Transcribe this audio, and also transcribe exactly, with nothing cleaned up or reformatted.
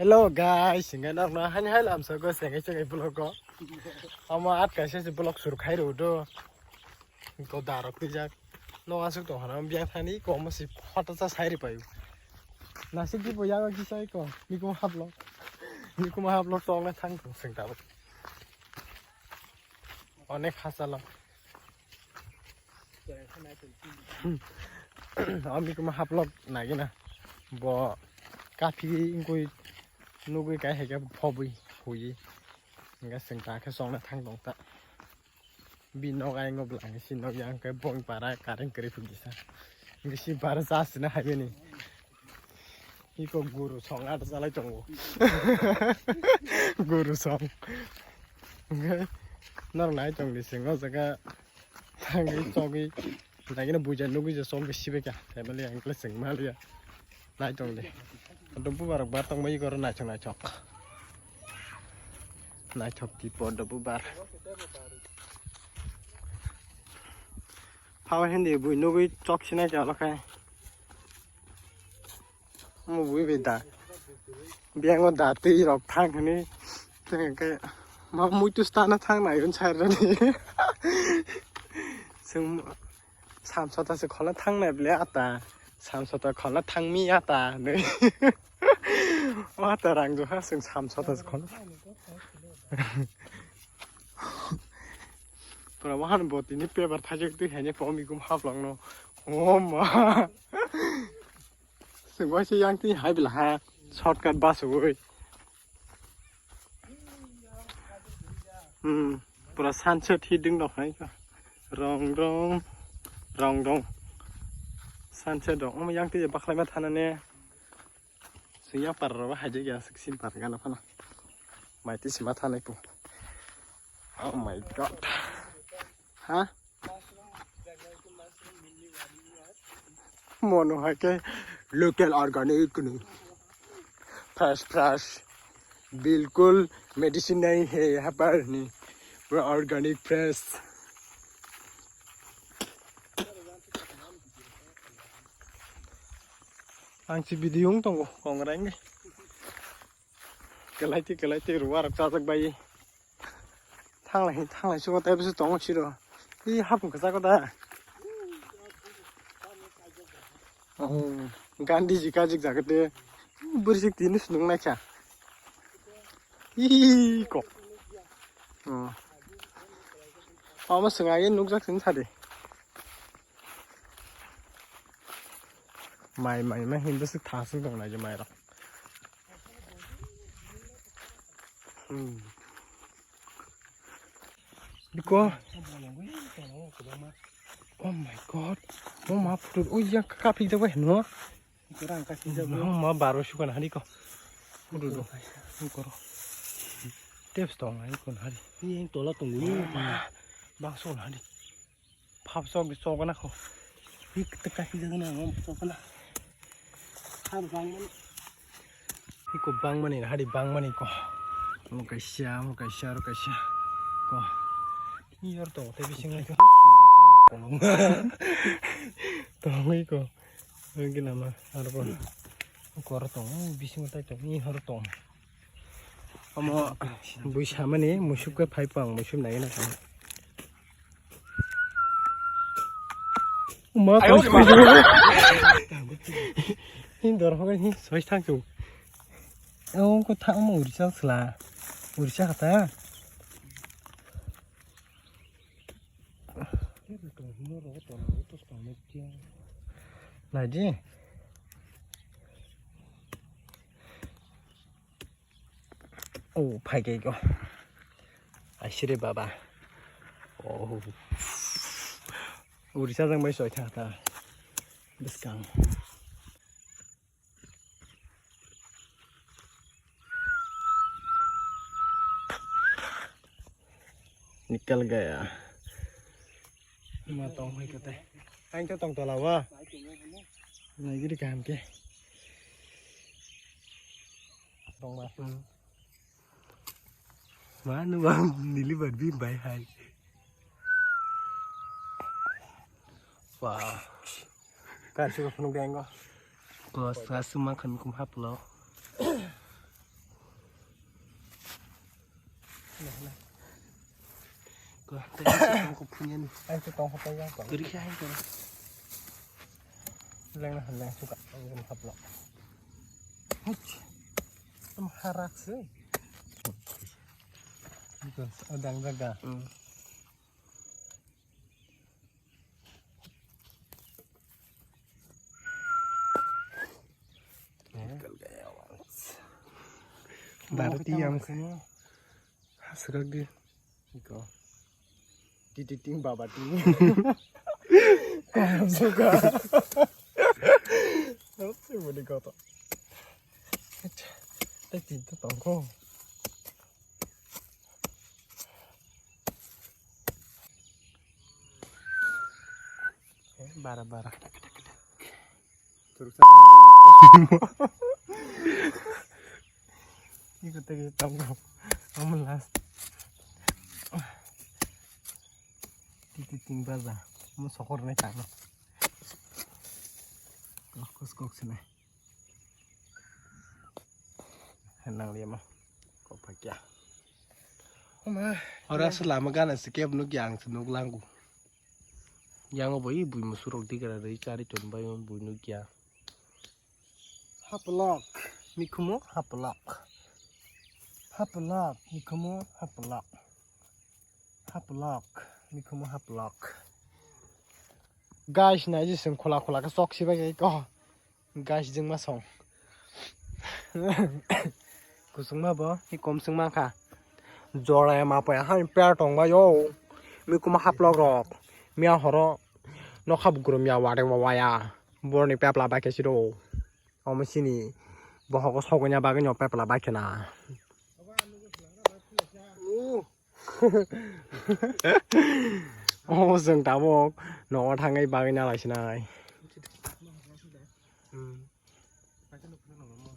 Hello guys, hinga nok na hani hai lam sa go sengai sengai vlog ko. Ama at kaisa si vlog sur khai ro do. Ko darok tijak. No asuk to hana biang thani ko mo si photo sa sai ri payu. Nasik di boya ki sai ko. Ni ko hap lo. Ni ko hap lo to ngai thang thang sing ta. Onek hachalo. Ami kuma haplok nagina. Bo kapi ingkui nugui kai heke phobui hui. Hingke sengta khe songna thang tongta. Bi nok ayang bwla si nok yang khe bong para kareng kri phugisa. Hingke si bara jasina haibini. Iko guru song ada salai tongo. Guru song. Hingke norok nai tong di singo jaga thangwi chogwi lagina buja nugwi je song bisi beka family ang kle sing maliya. Nai tong di. Ado bubar bar tong bai goro nai chong nai chok. Nai chok tipo do bubar. Hawa hindi bui nugwi chok sinai chalo kai. Mo bui be da. Biango da twi rok thang hini. Tengke ma muitu stana thang nai un sai rani. Sung sam sota se khola thang nai ble ata. Sam sota khola thang mi ata. Nei. Ata rang jo ha sung sam sota se khola. Pura wahan botini paper thajak twi haine pomi kum haplangno. Oh ma. Sengwai se yang tini hai bela ha shortcut bus oi. Hmm, pura sunset hi ding dok hai ka. Rong rong, rong rong. Sunset dok. Omo yang tini baklai ma thana ne. Sing yang par ro hai je ya sik sim par gana phana. Mai ti sima thanai pu. Oh my god. Ha? Mono hai ke local organic ni. Fresh fresh. Bilkul medicine nahi hai yaha par ni. Pura organic fresh. Ang si video wng tongo kong reng. Kelaiti kelaiti ruwa rok chajak bai. Thanglai thanglai sugo tei bwswk tongo siro. I hapung kwchak da. Oh, Gandhiji kajik jaga de. Bwrwswk tini snung naikha. Ih, kok. Oh. Omo swng ai nukjak sini sadi. Mai, mai, mai, hindi sih thasing dong lagi mai rok. Hmm. Biko. Oh my god. Oh ma photo. Oh ya kapi jago no. Kurang kasih jago. No ma baro sukan hari ko. Photo do. Ini koro. Tips dong hari ko hari. Ini yang tolak tunggu ini. Bang so hari. Phap chok di chok na kho. Hik te ka hik na mo chok na. Har bang man. Hiko bang mani hari bang mani ko. Mo kaisa mo kaisa ro kaisa. Ko. Ni yor to te bising ko. Kolong. To ngi ko. Ngi na ma har ko. Ko ro to bising tai to ni har to. Omo bui samani musuk khe phai pang musuk nai na kha. Uma. Ayo, thang ma. Hin dor hogai hin soi thang chu. Eo ko thang mo urisa sla. Urisa kata. Naidi. Oh, phai khe go. Aisire baba. Oh. Urisa jang bai soi thang ta. Bwskang. Nikal gaya. Ma tong hai kate. Ang to tong tola wa. Nai giri kaham ke. Tong ma. Hmm. Ma, nu bang nili bar bi bai hai. Wow. Kan suka phunuk denggo. Ko sa suma khan kum haplo. Tei tongkho phuniyani. Ai, tei tongkho tei ya, tong. Kwrwi khe hai tong. Lengna hwn leng suka, ang gum haplo. Hach. Tam harak se. Ito, odang jaga. Hmm. Barati yang sini. Hasagak di. Iko. Titi ting baba ting. Kom suka. Sih boleh kau tak. Tei tito tongkho. Eh, bara, bara. Iko tei tongkho. Amo last. Titi ting baja. Amo sokor nai tangno. Kok, kok, kok sini. Nang liya ma. Kok pakya. Oma. Ora se lama gana se kep nuk yang se nuk langu. Yang obo i bui musurok digra rei chari ton bai bui nuk ya. Hapalok. Mikhumo hapalok. Hapalok. Mikhumo hapalok. Hapalok. Mikhumo hapalok. Guys, nai je seng khola khola ka sok sibai kai ko. Guys, jeng ma song. Kusung ma bo, hi kom sung ma kha. Jora ma pa ha per tong ba yo. Mikhumo hapalok rok. Mia horo. No khap guru mia ware wa waya. Borni pepla ba ke siro. Omo sini. Bohogo sogoi na bagwi no pepla ba ke na. O chwng tabuk nogo thangwi bagwi nalai sinai.